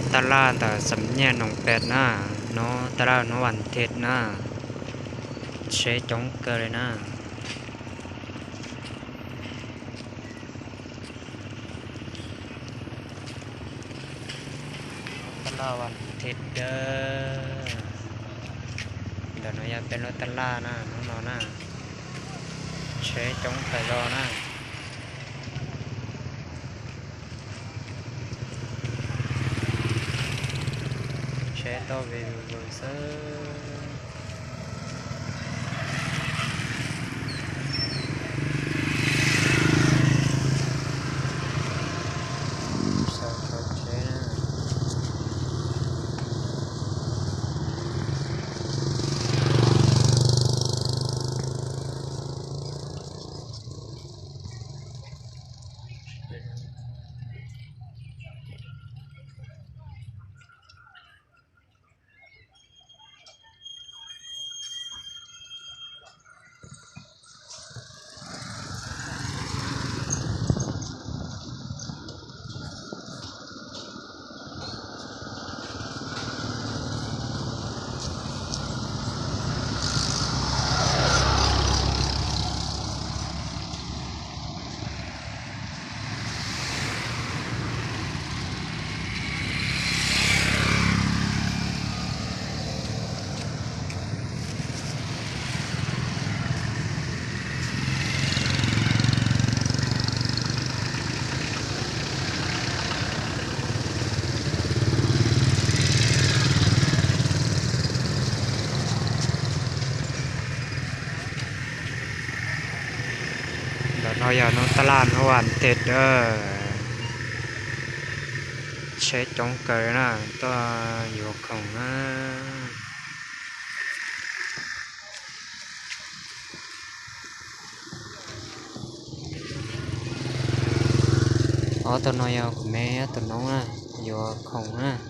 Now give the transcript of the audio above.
Taj laj ntawm Xam Nyaj Noos Pem na, hnub taj laj hnub vas thiv na, tsheb coob kawg li na. Taj laj vas thiv dawb, ntawm no yog peb lub taj laj na, hnub no na, tsheb coob kawg zog na. Tsheb tuaj vij vwg xwb. Sawv tsheb na. Ntawm no yog hnub taj laj hnub vas thiv dawb, tsheb coob kawg na, tuaj yuav khoom na. Ob tug no yog kuv me ob tug noob na, yuav khoom na.